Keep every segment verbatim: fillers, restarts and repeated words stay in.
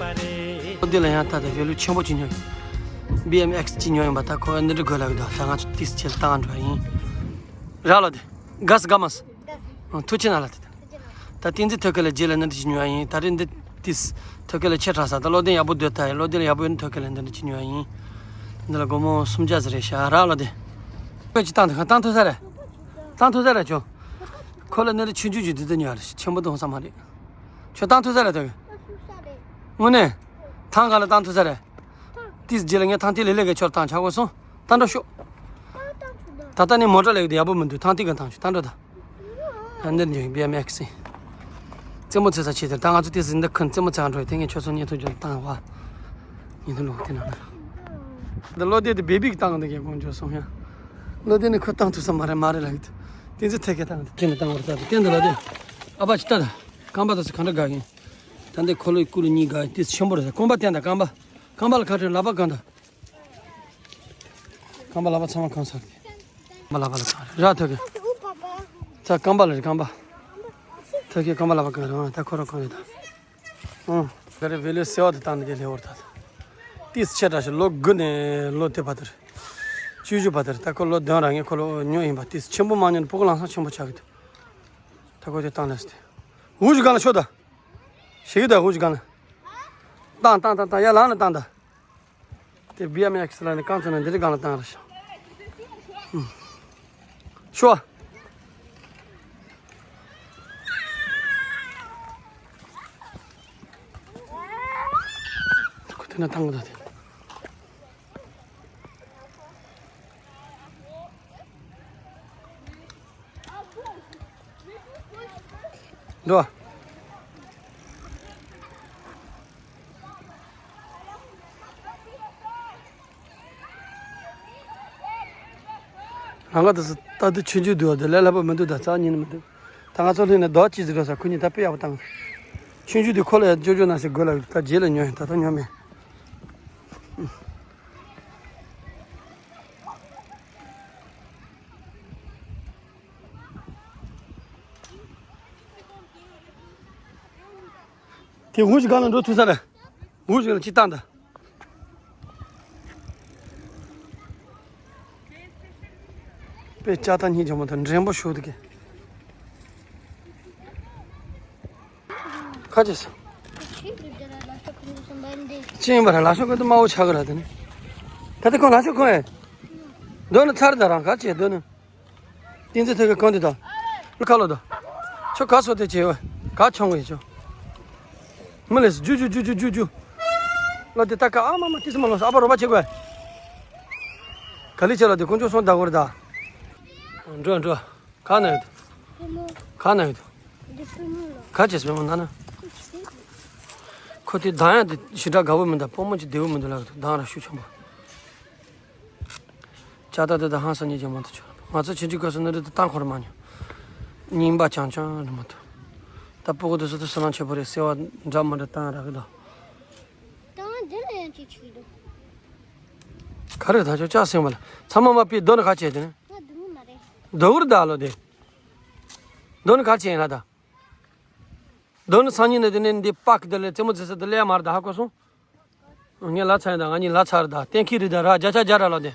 འདི་ལ་ཡང་ད་ལྟ་བེ་ལུ་ཆེན་པོ་ཅིག་ཉོས་ཡིན། བི་ཨེམ་ཨེག་སི་ཅིག་ཉོས་ཡིན་པ། ད་ཁོ་འདི་འདྲ་དགོས་ལབ་ཀྱི་འདུག་ད་ང་ཚོ་ཏིས་ཆེ་ལ་བཏང་འགྲོ་ཡིན། ར་ལོ་དེ། ག་སི་ག་མ་སི། ཐུགས་ཆེ་གནང་ལ་དེ། ད་ཏིན་ཙི་ཐོད་སྐལ་ལ་རྗེས་ལ་འདི་འདྲ་ཅིག་ཉོས་ཡིན། ད་རེས་འདི་ཏིས་ཐོད་སྐལ་ལ་ཆེ་དྲགས་ས། ད་བློ་ལྡན་ཡག་པོ་སྡོད་ད་ཡིན། བློ་ལྡན་ཡག་པོ་ཡོད་ན་ཐོད་སྐལ་ལ་འདི་འདྲ་ཅིག་ཉོས་ཡིན། འདི་ལ་སྒོར་མོ་སུམ་བརྒྱ་ཟེར་རེད་ཤག་ར་ལོ་དེ། ཁོས་ཅིག་བཏང་འདུག་བཏང་ཐུབ་ས་རེད། བཏང་ཐུབ་ས་རེད་ཁྱོད། ཁོ་ལ་ནི་ལ་ཆུང་ཆུང་ཅིག་འདི་འདྲ་ཉོས་རེད། ཆེན་པོ་གཏོང་ས་མ་རེད། ཁྱོད་བཏང་ཐུབ་ས་རེད་ད། དངོས་གནས། ཐང་ག་ལ་བཏང་ཐུབ་ས་རེད། ཏིས་རྗེས་ལ་ངས་ཐང་ཏི་ལི་ལི་གི་ཆོར་བཏང་ཆ་གོ་སོང་། བཏང་འགྲོ་ཤོག་ད་ལྟ་ནི་མོ་ཊ་ལེགས་དེ་ཡག་པོ་མི་འདུག་ཐང་ཏི་ག་བཏང་ཤོག་བཏང་འགྲོ་ད། ཨ་འདིར་འཇོག་བི་ཨེམ་ཨེག་སི། རྩེད་མོ་རྩེ་ས་ཆེ་དེར་ད་ང་ཚོ་ཏིས་འདི་ཁུན་རྩེད་མོ་རྩེ་ག་འགྲོ་ཡི་དེ་ངས་ཁྱོད་ཚོ་བརྙན་ཐུང་ཅིག་བཏང་བ། བརྙན་ཐུང་ལོག་དེ་ནང་ན། འདི་བློ་བདེ་དེ་བེ་བིག་བཏང་འདི་གའི་དགོངས་འཇོག་སོང་ཡ། བློ་བདེ་ནི་ཁོ་བཏང་ཐུབ་ས་མ་རེད་མ་རེད་ལབ་ཡི་དེ། ཏིས་ཐད་ཀའི་བཏང་འདི་དེ་ནི་བཏང་བར་ད་དེ་སྟན་འདི་ལ་དེ། ཨ་ཕ་ཅི་ལྟ་ད། རྐང་པ་ད་ཚོ་ག་འདྲ་དགའ་གིན། ད་འདི་འཁོར་ལོའི་སྐུ་ལུས་གཉིས་དགའ་ཡི་ཏིས་ཆེན་པོ་རེད། རྐང་པ་བསྟན་དང་རྐང་པ། རྐང་པ་ལ་ཁ་ཁྲིད་ལག་པ་གང་དང་། རྐང་པ་ལག་པ་ཚང་མ་གང་ཚར་ཏེ། རྐང་པ་ལག་པ་ལ་གང་རེད་ར་ཐོག་གི། ད་རྐང་པ་ལ་རེད་རྐང་པ། ཐོག་གི་རྐང་པ་ལག་པ་གང་རེད་ཨང་ད་ཁོ་རང་གང་རེད་ད། ཨང་། ད་རེས་བེ་ལོའི་སེ་བ་དེ་བཏང་ནས་དེ་ལེ་བོར་ད། ཏིས་ཆེ་དྲགས་ཤིག་ལོ་དགུ་ནས་ལོ་དེ་བར་དུ་རེད། བཅུ་བཅུ་བར་དུ་རེད། ད་ཁོ་ལོ་བདུན་རང་ངས་ཁོ་ལོ་ཉོ་ཡིན་པ་ཏིས་ཆེན་པོ་མ་ཉོ་ན་ཕྲུ་གུ་ལམ་སང་ཆེན་པོ་ཆགས་གི་འདུག་ད་ཁོ་དེ་བཏང་ལས་སི་དེ། འུ་ཅུ་གང་ལ་ཤོད་ད། ཞིག་ད་ཧུ་ཅི་གང་ལ། བཏང་བཏང་བཏང་བཏང་ཡར་ལངས་ལ་བཏང་ད། དེ་བི་ཨེམ་ཨེག་སི་ལ་ནི་རྐང་ཚོ་ནི་འདི་རིགས་གང་ལ་བཏང་ར་ཤག་ཤོ། ཁོ་དེ་ན་བཏང་གི་ད་དེ། འགྲོ། རང་ག་དུ་སུ་ལྟ་དུ་ཆུང་ཆུང་འདུག་དེ་ལས་སླ་པོ་མི་འདུག་ད་རྩ་ཉིན་མི་འདུག་ད་ང་ཚོ་ལྷན་ནས་རྡོ་ཅི་ཟིག་རོ་ས་ཁུ་ཉིན་ད་དཔེ་ཡག་པོ་བཏང་། ཆུང་ཆུང་འདུག་ཁོ་ལ་ཡ་ཅོ་ཅོ་ན་སི་དགོས་ལ་ད་རྗེས་ལ་ཉོ་ཡིན་ད་ད་ཉོ་མེད། དེ་ཧུ་ཅི་གང་ལ་འགྲོ་ཐུབ་ས་རེད། ཧུ་ཅི་ལ་ཅི་བཏང་ད། པེ་ལྕགས་ཐག་གཉིས་ཀྱང་མ་ཐག་འདྲེན་པོ་ཞུ་འདུག་གི། ཁ་ཅིག་སོང་། ཅི་ཡིན་པ་ར་ལ་ཤོག་གི་དུ་མ་འོ་ཆག་གི་ར་དེ་ནི། ད་དེ་ཁོ་ལ་ཤོག་ཁོ་ཨེ། འདོན་ནི་ཚར་ད་རང་ག་ཅེ་འདོན་ནི། ཏིན་ཙི་ཐོད་ཀྱི་གང་དེ་དང་། ཁ་ལོ་དང་། ཁྱོད་ག་སོ་དེ་བྱེད་བ། ག་ཆོང་གི་ཆོ། མི་ལས་ཇུ་ཇུ་ཇུ་ཇུ་ཇུ་ཇུ། ལོ་དེ་ད་ཀ་ཨ་མ་མ་ཏི་སི་མ་ལོ་ཨ་པ་རོ་པ་བྱེད་དགོས། ག་ལི་ཆེ་ལོ་དེ་ཀོང་ཆོ་སོང་ད་གོར་ད། འགྲོ་འགྲོ། ག་ན་ཡོད། ག་ན་ཡོད། ག་བྱེད་སོང་ན་ན། ཁོ་དེ་ད་ཡང་དེ་ཞི་དྲག་དགའ་བོ་མི་འདུག་སྤོ་མོ་ཅིག་བདེ་བོ་མི་འདུག་ལབ་འདུག་ད་ར་ཤུ་ཆོམ་པོ། ལྕགས་ཐག་དེ་དང་ཧང་སང་ཉིད་ཀྱང་མ་ཐུབ་ཆོག་ང་ཚོ་ཆུང་ཆུང་སྐབས་སུ་ནི་རི་དུ་བཏང་འཁོར་མ་མྱོང་། རྙིང་པ་རྐྱང་རྐྱང་རེད་མ་ཐུབ། ད་སྤུ་གུ་དེ་ཚོ་དུ་སི་ལང་ཆེ་པོ་རེད་སེ་བ་འདྲ་མི་འདྲ་བཏང་རག་གི་འདུག་ད་ང་འདི་ལ་ཡང་ཅིག་ཆིག་འདུག་ག་རེ་ད་ཆོག་ལྕགས་སེང་བ་ལ་ཚང་མ་མ་པི་རྡོ་ནི་ག་བྱས་དེ་ནི། ང་སྡུག་མ་རེད། རྡོ་གུར་ད་ལོ་དེ། རྡོ་ནི་ག་བྱས་ཡིན་ལ་ད། རྡོ་ནི་སང་ཉིན་ནི་དེ་ནི་འདི་པག་དེ་ལ་རྩེད་མོ་རྩེ་ས་དེ་ལས་མར་ད་ཧ་གོ་སོང་། ངས་ལ་ཚ་ཡིན་ད་ང་གཉིས་ལ་ཚར་ད་གཏན་འཁེལ་རེད་ད་ར་བརྒྱ་ཆ་བརྒྱ་ར་ལོ་དེ།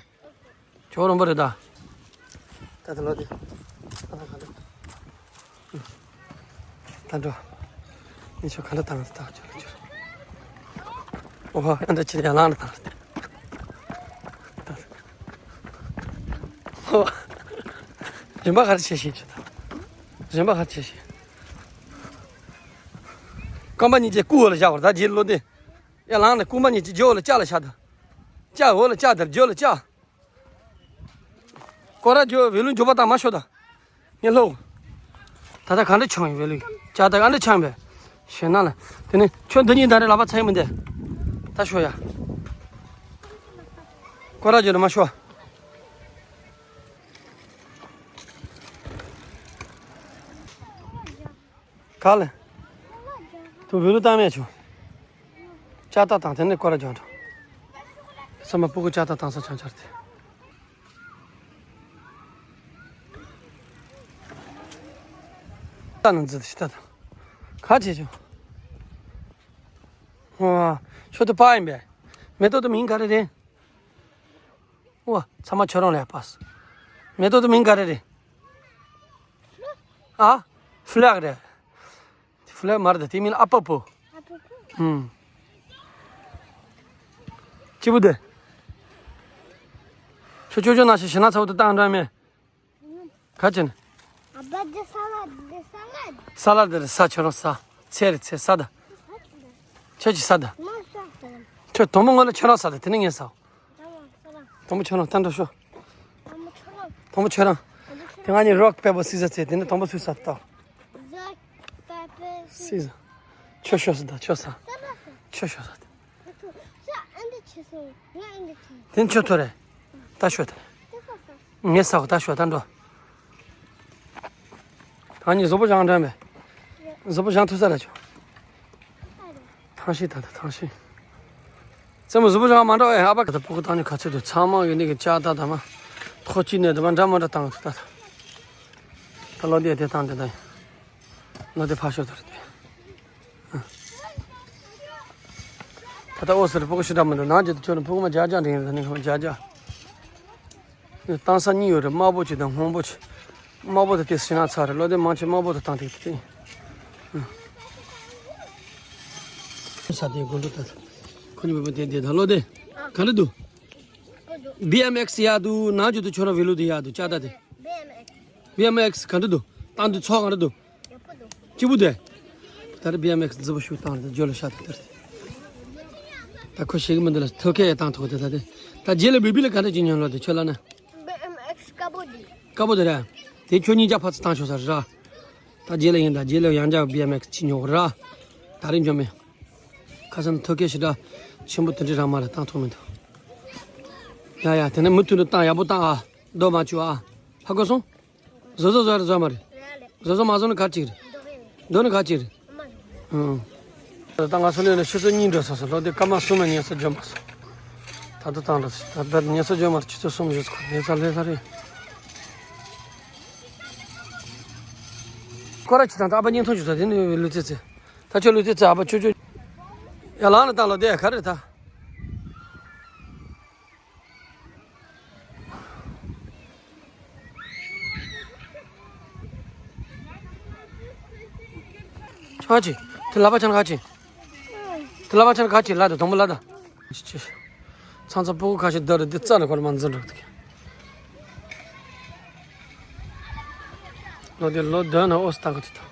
ཁྱོད་རོང་པོ་རེད་ད། ད་ད་ལོ་དེ། ད་ད་ག་ད། ད་འགྲོ། ངས་ཁྱོད་ག་འདྲ་བཏང་ད་ཁྱོད་ལ་ཁྱོད། ཨོ་ཧོ་ཨ་འདྲ་ཅི་ཡང་ལང་ལ་བཏང་ད། ཨོ། རིན་པ་ག་རེ་བྱེད་ཤེས་ཁྱོད་ད། རིན་པ་ག་རེ་བྱེད་ཤེས། རྐང་པ་གཉིས་ཀྱི་སྐུ་འོག་ལ་བཞག་པར་ད་རྗེས་ལོ་དེ། ཡ་ལང་ནས་རྐུན་མ་གཉིས་ཀྱི་རྒྱུ་འོག་ལ་ལྕགས་ལ་བཞག་ད། ལྕགས་འོག་ལ་ལྕགས་དང་རྒྱུ་ལ་ལྕགས། ཀོ་ར་རྒྱུ་བེ་ལུ་འཇོག་པ་དང་མ་ཤོ་ད། ངས་ལྷོ། ད་ལྟ་ག་འདྲ་ཆང་ཡིན་བེ་ལུ། ལྕགས་ད་ག་འདྲ་ཆང་བས། ཞེ་ན་ལ། དེ་ནི་ཁྱོད་འདི་གཉིས་ད་རེ་ལག་པ་ཚ་ཡི་མི་འདི། ད་ཤོ་ཡ། ཀོ་ར་རྒྱུ་ལ་མ་ཤོ། ག་ལེ། ཐུ་བུ་ལུ་བཏང་མེད་ཆུ། ལྕགས་ཐག་བཏང་དེ་ནས་སྐོར་ར་རྒྱག་འགྲོ། ས་མ་སྤུ་གུ་ལྕགས་ཐག་བཏང་ས་ཆང་ཆར་ཏེ། ད་ནང་འཛི་ཤི་ད་ད། ག་བྱེད་ཆུ། ཨོ། ཁྱོད་དུ་པ་ཡིན་པས། མེ་ཏོག་དུ་མིང་ག་རེ་རེད། ཨོ། ཚང་མ་ཁྱོད་རང་ལ་པས། མེ་ཏོག་དུ་མིང་ག་རེ་རེད། ཨ། ཕུ་ལག་རེད། ཕུ་ལག་མ་རེད་ད། དེ་མིང་ཨ་པ་པོ། ཨ་པ་པོ། ཨུམ། སྐྱིད་པོ་དེ། ཁྱོད་ཅོ་ཅོ་ན་ཞིག་ཞི་ན་ཚ་བོ་དུ་བཏང་འགྲོ་མེད། ག་ཅན། ཨ་ཕ་འདི་ས་ལ་འདི་ས་ལ། ས་ལ་འདི་རེད་ས། ཁྱོད་རང་ས། ཚེ་རེད་ཚེ་ས་ད། ཁྱོད་ཀྱི་ས་ད། མ་ས་ས། ཁྱོད་དང་པོ་ངོ་ལ་ཁྱོད་རང་ས་ད། དེ་ནས་ངས་ས། དང་པོ་ཁྱོད་རང་ལྟ་འགྲོ་ཤོག་དང་པོ་ཁྱོད་རང་། དེ་ང་གཉིས་རོག་པེ་པར་སི་ཟར་རྩེ། དེ་ནས་དང་པོ་སུས་ས་ད། ཟར་པེ་པར་སི་ཟར། ཁྱོད་ཤོག་ས་ད་ཁྱོད་ས། ཁྱོད་ཤོག་ས་ད། ཁྱོད་ཤོག་ས་ད། དེ་ཁྱོད་ཐོ་རེད། ད་ཤོག་ད། ངས་ས་གོ་ད་ཤོག་ད་འགྲོ། ད་ནི་བཟོ་པོ་བཞག་འདྲ་མེད། བཟོ་པོ་བཞག་ཐུབ་ས་ར་ཆོག་ཐང་ཤིང་ད་ད་ཐང་ཤིང་། རྩེ་མོ་བཟོ་པོ་བཞག་མ་འགྲོ་ཨེ། ཨ་ཕ་ག་ད་སྤུ་གུ་བཏང་ནི་ག་ཚོད་དུ་ཚང་མ་ཡོད་ནི་གི་ལྕགས་ད་ད་མ། ཐོ་གཅིག་ནས་ད་མ་འདྲ་མ་འདྲ་བཏང་ཐུབ་ད། ད་ལོ་དེ་དེ་བཏང་དེ་ད་ཡིན། ལོ་དེ་ཕ་ཤོ་ད་རེད་དེ། ད་ལྟ་འོ་ཟེར་སྤུ་གུ་ཤི་འདྲ་མི་འདུག་ནང་གི་དུ་ཁྱོད་ནི་སྤུ་གུ་མ་རྒྱ་རྒྱ་འདྲེན་ཡོད་ནི་ཁ་མ་རྒྱ་རྒྱ། ནི་བཏང་ས་གཉིས་ཡོད་རེད། དམར་པོ་ཅིག་དང་སྔོན་པོ་ཅིག་དམར་པོ་དེ་དེ་ཤི་ན་ཚར་རེད། ལོ་དེ་མང་ཆེ་དམར་པོ་དེ་བཏང་དེ་དེ། ས་དེ་དགོན་སྒྲུབ་ད་ཁོ་གཉིས་པོ་དེ་དེ་ད་ལོ་དེ་ག་འདྲ་འདུག་བི་ཨེམ་ཨེག་སི་ཡག་འདུག་ནང་གི་དུ་ཁྱོད་རང་བི་ལུ་དེ་ཡག་འདུག་ལྕགས་ད་དེ། བི་ཨེམ་ཨེག་སི་ག་འདྲ་འདུག་བཏང་དུས་ཚོགས་ག་འདྲ་འདུག་སྐྱིད་པོ་དེ། ད་རེས་བི་ཨེམ་ཨེག་སི་རྫི་བོ་ཤུགས་བཏང་རེད། ཇོ་ལ་ཤ་ཐུག་ད་རེད། ད་ཁོ་ཤེས་གི་མི་འདུག་ལ་ཐོ་ཁེ་ཡ་བཏང་ཐོག་དེ་ད་དེ། ད་རྗེས་ལ་བི་བི་ལ་ག་འདྲ་ཅིག་ཉོན་ལོ་དེ་ཁྱོད་ལ་ན། བི་ཨེམ་ཨེག་སི་དཀར་པོ་དེ། དཀར་པོ་དེ་རེད། དེ་ཁྱོད་གཉིས་ཀྱ་ཕར་ཚུར་བཏང་ཆོག་ས་རེད། ད་རྗེས་ལ་ཡིན་ད་རྗེས་ལ་ཡང་བསྐྱར་བི་ཨེམ་ཨེག་སི་ཅིག་ཉོ་གི་ར། ད་རེས་འཇོན་མེད། ཁ་སང་ཐོ་ཁེ་ཞེ་དྲག་ཆེན་པོ་དེ་འདྲ་རང་མ་རེད། བཏང་ཐོག་མི་འདུག་ཡ་ཡ་དེ་ནས་མུ་མཐུད་དུ་བཏང་ཡག་པོ་བཏང་ཨ། རྡོ་མ་བཅུག་ཨ། ཧ་གོ་སོང་། བཟོ་བཟོ་བཟོ་རེད་བཟོ་མ་རེད། བཟོ་བཟོ་མ་བཟོ་ནི་ག་ཅིག་རེད། འདོ་ནི་ག་ཅིག་རེད། ཨང་། ད་ང་ཚོ་ལོས་ནི་ཆུ་ཚོད་གཉིས་འགྲོ་སོང་སོང་། ལོ་དེ་སྐར་མ་གསུམ་ལ་ཉལ་ས་འཇོན་མ་སོང་། ད་ལྟ་བཏང་འགྲོ་སོང་། ད་ལྟ་ཉལ་ས་འཇོན་མ་རེད། ཆུ་ཚོད་གསུམ་བཞི་ཚོ་ཁོ་ལས་ས་ལས་ས་རེད། སྐོར་ར་ཅི་དང་ད་ཨ་ཕ་བརྙན་ཐུང་ཅིག་ཚོ་དེ་ནི་ལུས་རྩེད་རྩེད། ད་ཁྱོད་ལུས་རྩེད་རྩེད་ཨ་ཕ་ཆུ་ཆུ། ཡ་ལང་ལ་བཏང་ལོ་དེ་ག་རེད་ད། ཆང་ཆི། དེ་ལ་པ་ཆང་ག་ཆི། དེ་ལ་པ་ཆང་ག་ཆི་ལ་དང་དང་པོ་ལ་དང་། ཆི་ཆི། ཚང་ཚང་སྤུ་གུ་ཁ་ཤས་འདི་རུ་འདི་རྩ་ནས་ཁོ་ལ་མ་འཛིན་འགྲོ་གི། ལོ་དེ་ལོ་བདུན་ན་ཨོ་སི་ཏང་གི་དུ་དང་།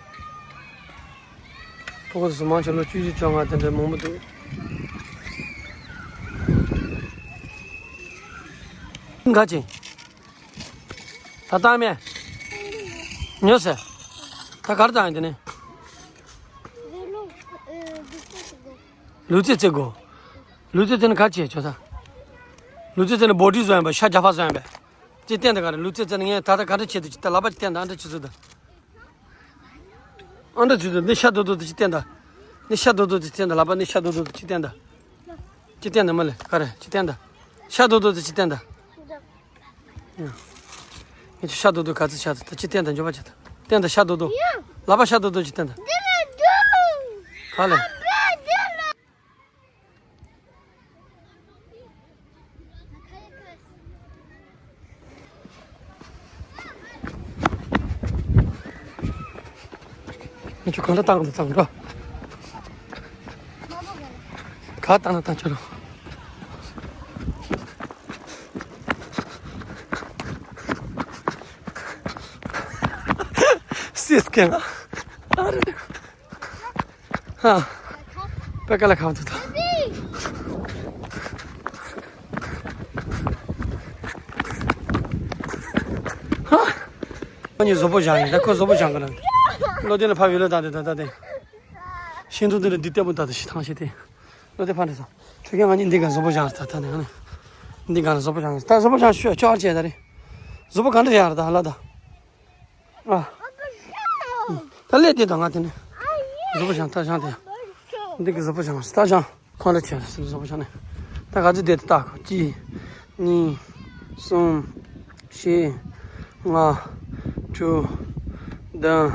སྤུ་གུ་དེ་ཚོ་མང་ཆེ་ལོ་བཅུ་བཞི་བཅོ་ལྔ་དེ་འདྲའི་མང་པོ་འདུག་ག་ཅི། ད་བཏང་མེད། ཉོ་ཟེར། ད་གར་བཏང་ཡིན་དེ་ནི། ལུས་རྩེད་རྩེད་དགོ། ལུས་རྩེད་རྩེད་ནི་ག་ཅི་ཆོ་ད། ལུས་རྩེད་རྩེད་ནི་བོ་ཌི་བཟོ་ཡིན་པ་ཤ་རྒྱ་ཕ་བཟོ་ཡིན་པ། ཅི་བསྟན་ད་ག་རེ་ལུས་རྩེད་རྩེད་ནི་ངས་ད་ལྟ་ག་འདྲ་བྱེད་དུ་ཅི་ད་ལབ་པ་ཅི་བསྟན་ད་ཨ་འདྲ་ཅི་བཟོ་ད། ཨ་འདྲ་བྱེད་དུ་ནི་ཤ་རྡོ་རྡོ་དུ་ཅི་བསྟན་ད། ནི་ཤ་རྡོ་རྡོ་དུ་ཅི་བསྟན་ད་ལབ་པ་ནི་ཤ་རྡོ་རྡོ་དུ་ཅི་བསྟན་ད། ཅི་བསྟན་ད་མ་ལེ་ག་རེ་ཅི་བསྟན་ད། ཤ་རྡོ་རྡོ་དུ་ཅི་བསྟན་ད། ངས་ཤ་རྡོ་རྡོ་ག་ཚོད་ཤ་ཚོད་ད་ཅི་བསྟན་ད་འཇོག་པ་ཅི་ད། བསྟན་ད་ཤ་རྡོ་རྡོ། ལབ་པ་ཤ་རྡོ་རྡོ་ཅི་བསྟན་ད། ག་ལེ། ཁྱོད་གང་འདྲ་བཏང་འདུག་བཏང་འགྲོ། ག་བཏང་ན་བཏང་ཆོག་རོ། སིས་ཀེང་ཨ་རེ། ཧ། པེ་ཀ་ལ་ཁ་བ་ཐུག་ཐུག་ཧ། ཁོ་གཉིས་བཟོ་པོ་བཞག་ཡིན་ད། ཁོ་བཟོ་པོ་བཞག་གི་རེད། ལོ་དེ་ལ་ཕ་བི་ལོ་ད་དེ་ད་ད་དེ། ཤིང་ཐུག་དེ་ལ་འདི་ལྟད་མོ་ད་དེ་ཤི་ཐང་ཤི་དེ། ལོ་དེ་ཕ་འདྲ་ས། ཁྱོད་ཀྱང་ང་གཉིས་འདི་ག་བཟོ་པོ་བཞག་ད་ད་དེ་ང་ནི། འདི་ག་ལ་བཟོ་པོ་བཞག་ད་བཟོ་པོ་བཞག་ཤོད་ཆོག་ཨ་ཅེ་ད་རེད། བཟོ་པོ་ག་འདྲ་ཡག་རེད་ད་ལ་ད། ཨ། ད་ལས་དེ་དང་ང་དེ་ནི། བཟོ་པོ་བཞག་ད་བཞག་དེ། འདི་གི་བཟོ་པོ་བཞག་ད་བཞག་ཁོང་ལ་ཁྱོད་བཟོ་པོ་བཞག་ནས། ད་ག་ཚོད་དེ་ད་ལྟ་གཅིག་གཉིས། གསུམ། བཞི། ལྔ། དྲུག་བདུན།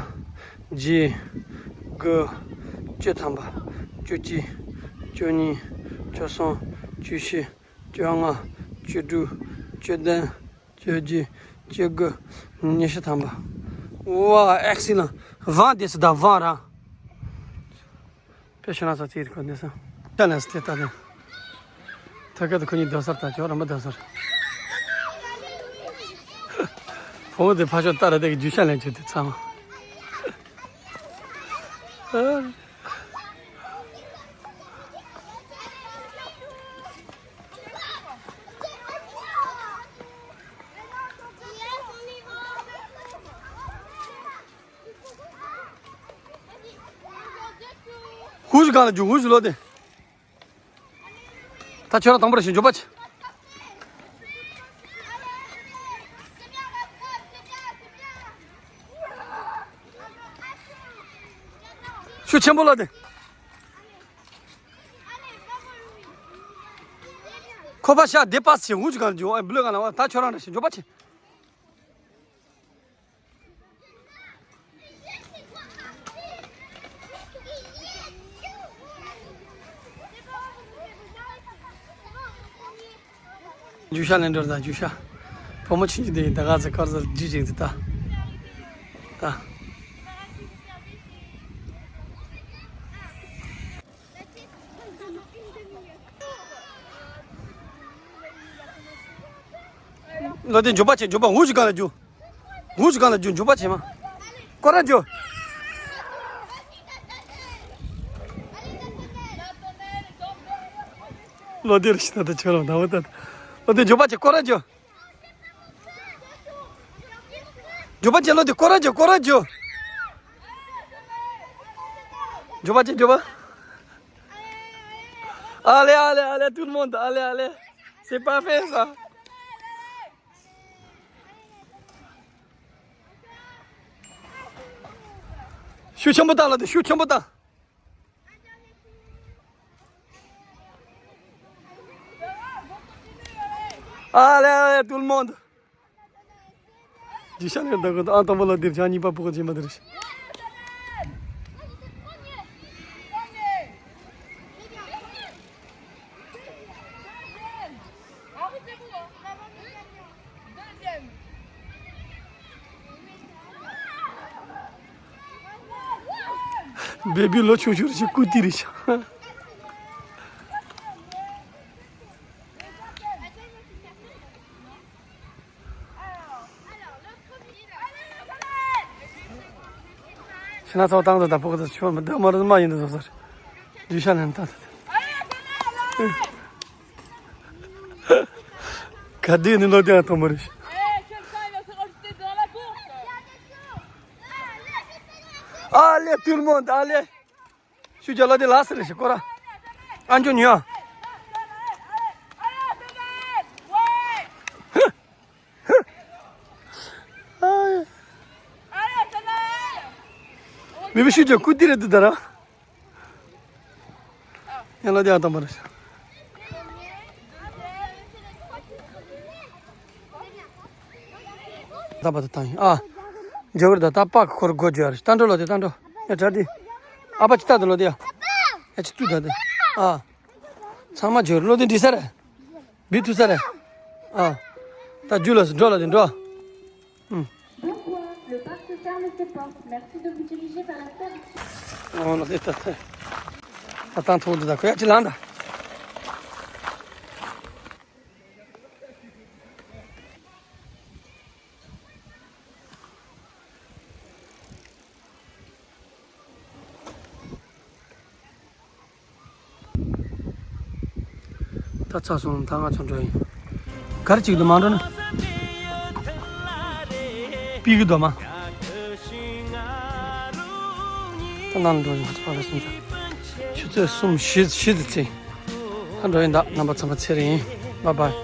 བརྒྱད། དགུ། བཅུ་ཐམ་པ། བཅུ་གཅིག་བཅུ་གཉིས། བཅུ་གསུམ། བཅུ་བཞི། བཅོ་ལྔ། བཅུ་དྲུག་བཅུ་བདུན། བཅོ་བརྒྱད། བཅོ་དགུ། ཉི་ཤུ་ཐམ་པ། ཝ། ཨེག་སི་ལ་ཝང་དེ་སུ་ད་ཝང་ར། དཔེ་ཤ་ན་ས་ཚིག་གོ་འདི་སུ། ད་ནས་དེ་ལྟ་དེ། ཐ་ཀ་དུ་ཁོ་གཉིས་སྡོད་སར་ད་ཅོག་ར་མ་སྡོད་སར། ཕོ་མོ་དེ་ཕ་ཤོག་ལྟ་ར་དེ་གི་རྒྱུ་ཤ་ལེན་ཆུ་དེ་ཚང་མ། ཧུ་ཞིག་གང་ལ་རྒྱུག་ཧུ་ཞིག་ལོ་དེ། ད་ཁྱོད་རང་དང་པོ་རེ་ཞིག་འཇོག་པ་ཆེ། ཤུགས་ཆེན་པོ་ལོ་དེ། ཁོ་པ་ཤ་དེ་པ་སི་ཆེ་ཧུ་ཞིག་གང་ལ་རྒྱུག་ཨེ་བློས་གང་ལ་ད་ཁྱོད་རང་རེ་ཞིག་འཇོག་པ་ཆེ། རྒྱུག་ཤ་ལེན་འགྲོ་དང་རྒྱུག་ཤ། ཕོ་མོ་ཆུང་ཆུང་དེ་ཡིན་ད་ག་ཚོད་དཀར་ཚོད་རྒྱུག་ཅིག་ཟེར་ད། ད། ལོ་དེ་མགྱོགས་པ་བྱེད། མགྱོགས་པ། ཧུ་ཞིག་གང་ལ་རྒྱུག་ཧུ་ཞིག་གང་ལ་རྒྱུག་མགྱོགས་པ་བྱེད་མ། སྐོར་ར་རྒྱུག་ལོ་དེ་རེ་ཞིག་ད་ད་ཆོ་རང་ད་བ་ད། ལོ་དེ་མགྱོགས་པ་བྱེད། སྐོར་ར་རྒྱུག་མགྱོགས་པ་བྱེད། ལོ་དེ་སྐོར་ར་རྒྱུག་སྐོར་ར་རྒྱུག་མགྱོགས་པ་བྱེད། མགྱོགས་པ། Allez, allez, allez, tout le monde, allez, allez. C'est pas fait, ça. ཤུགས་ཆེན་པོ་བཏང་། ལོ་དེ་ཤུགས་ཆེན་པོ་བཏང་། Allez, allez, tout le monde. རྒྱུག་ཤ་ནས་ད་གོ་ཨང་དང་པོ་ལ་འདིར་བྱང་གཉིས་པ་ཕོག་ཅིག་མ་འདིར། བེ་བི་ལོ་ཆུང་ཆུང་རེད་ཤག་སྐུ་དེ་རེད་ཤག་ཤི་ན་ཚོ་བཏང་དུ་ད་ཕོག་ཏུ་ཆོ་མི་འདི་མ་རུ་མ་ཡིན་དུ་བཟོ་ཟེར། རྒྱུ་ཤ་ནན་ཏན་ཏན། ག་དུས་ནི་ལོ་དེ་ཐོག་མ་རེད། Allez, tout le monde, allez. ཤུ་ཇ་ལ་དེ་ལ་སི་རེ་ཞིག་སྐོར་ར། ཨ་འཇོ་ཉོ། མི་བུ་ཤུ་ཇ་ཀུ་ཏི་རེད་འདུག་ད་ར། ཡང་ལ་དེ་ཨ་དམ་པ་རེ་ཞིག་ད་པ་ད་ཐང་ཡིན་ཨ། འཇོ་གར་ད་ད་པག་འཁོར་སྒོ་འཇོ་རེ་ད་འགྲོ་ལོ་དེ་ད་འགྲོ། ཡ་གྲ་དེ། ཨ་པ་ཅི་ད་དུ་ལོ་དེ་ཡ། ཡ་ཅི་ཏུ་ད་དེ། ཨ། ཚང་མ་འཇོ་རེ་ལོ་དེ་འདྲི་ས་རེ། བི་ཐུ་ས་རེ། ཨ། ད་འཇུ་ལོ་སི་འགྲོ་ལོ་དེ་འགྲོ། ཨུམ། Bonsoir, le parc ferme ses portes. Merci de vous diriger vers la salle. ཨོ་ལོ་དེ་ད་དེ། ད་ཐང་ཐོག་དུ་ད་ཁོ་ཡ་ཅི་ལང་ད། ད་ཚར་སོང་། ད་ང་ཚོ་འགྲོ་ཡིན། གར་གཅིག་ཏུ་མ་འགྲོ་ན། པི་གི་དོ་མ། ད་ནང་འགྲོ་ཡིན། ང་ཚོ་ཕ་གི་སོང་ཙང་། ཆུ་ཚོད་གསུམ་བཞི་བཞི་ཙམ་ཚེ། ད་འགྲོ་ཡིན། ད་རྣམ་པ་ཚང་མ་ཚེ་རིང་། Bye bye.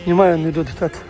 ཉི་མ་ཡང་ནུས་འགྲོ་དུ་ཐད།